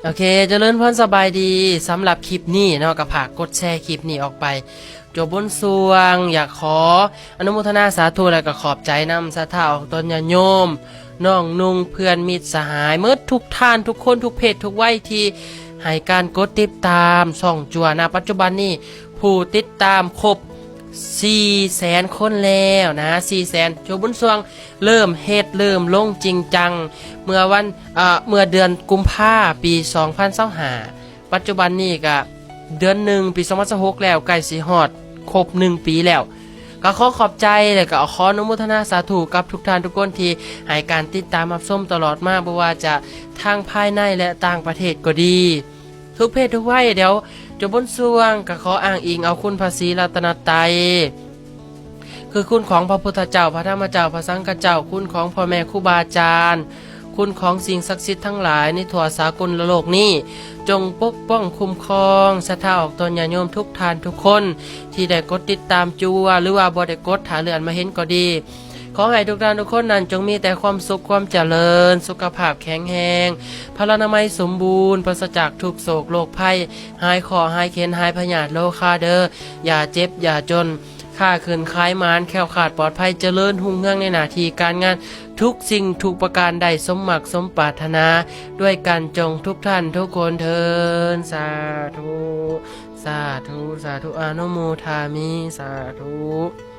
ໂອເຄ ຈະເລີນພອນ ສະບາຍດີ. ສຳລັບຄລິບນີ້ເນາະ ກໍຝາກກົດແຊຄລິບນີ້ອອກໄປ. ໂຈບຸນຊ່ວງ ຢາກຂໍອະນຸໂມທະນາສາທຸ ແລະກໍຂອບໃຈນຳສັດທາອອກຕົນຍາດໂຍມ ນ້ອງນຸ່ງ ເພື່ອນມິດສະຫາຍ ໝົດທຸກທ່ານທຸກຄົນ ທຸກເພດທຸກໄວ ທີ່ໃຫ້ການກົດຕິດຕາມຊ່ອງຈົວ. ນະປັດຈຸບັນນີ້ ຜູ້ຕິດຕາມຄົບສີ່ແສນຄົນແລ້ວນະ ສີ່ແສນ. ໂຈບຸນຊ່ວງ ເລີ່ມເຮັດ ເລີ່ມລົງຈິງຈັງ ເມື່ອວັນ ເອີ ເມື່ອເດືອນກຸມພາ ປີສອງພັນຊາວຫ້າ ປັດຈຸບັນນີ້ກະເດືອນໜຶ່ງ ປີສອງພັນຊາວຫົກແລ້ວ ໃກ້ຊິຮອດຄົບໜຶ່ງປີແລ້ວ. ກໍຂໍຂອບໃຈ ແລະກໍຂໍອະນຸໂມທະນາສາທຸກັບທຸກທ່ານທຸກຄົນທີ່ໃຫ້ການຕິດຕາມຮັບຊົມຕະຫຼອດມາ ບໍ່ວ່າຈະທາງພາຍໃນ ແລະຕ່າງປະເທດກໍດີ ທຸກເພດທຸກໄວ. ດຽວໂຈບຸນຊ່ວງກໍຂໍອ້າງອີງເອົາຄຸນພະສີລັດຕະນະໄຕ ຄືຄຸນຂອງພະພຸດທະເຈົ້າ, ພະທຳມະເຈົ້າ, ພະສັງຄະເຈົ້າ, ຄຸນຂອງພໍ່ແມ່ຄູບາອາຈານ, ຄຸນຂອງສິ່ງສັກສິດທັງຫຼາຍໃນທົ່ວສາກົນລະໂລກນີ້ ຈົ່ງປົກປ້ອງຄຸ້ມຄອງສັດທາອອກຕົນຍາດໂຍມທຸກທ່ານທຸກຄົນ ທີ່ໄດ້ກົດຕິດຕາມຈົວ ຫຼືວ່າບໍ່ໄດ້ກົດ ຖ້າເລື່ອນມາເຫັນກໍດີ. ຂໍໃຫ້ທຸກທ່ານທຸກຄົນນັ້ນ ຈົ່ງມີແຕ່ຄວາມສຸກຄວາມຈະເລີນ, ສຸຂະພາບແຂງແຮງ, ພະລານາໄມສົມບູນ, ປາສະຈາກທຸກໂສກໂລກໄພ, ຫາຍເຄາະຫາຍເຂັນ, ຫາຍພະຍາດໂລຄາເດີ, ຢ່າເຈັບຢ່າຈົນ, ຄ້າຂຶ້ນຂາຍໝານ, ແຄ້ວຄາດປອດໄພ, ຈະເລີນຮຸ່ງເຮືອງໃນໜ້າທີ່ການງານ, ທຸກສິ່ງທຸກປະການໄດ້ສົມມັກສົມປາດຖະໜາດ້ວຍກັນ ຈົ່ງທຸກທ່ານທຸກຄົນເທີ້ນ. ສາທຸ ສາທຸ ສາທຸ ອະນຸໂມທາມິ ສາທຸ.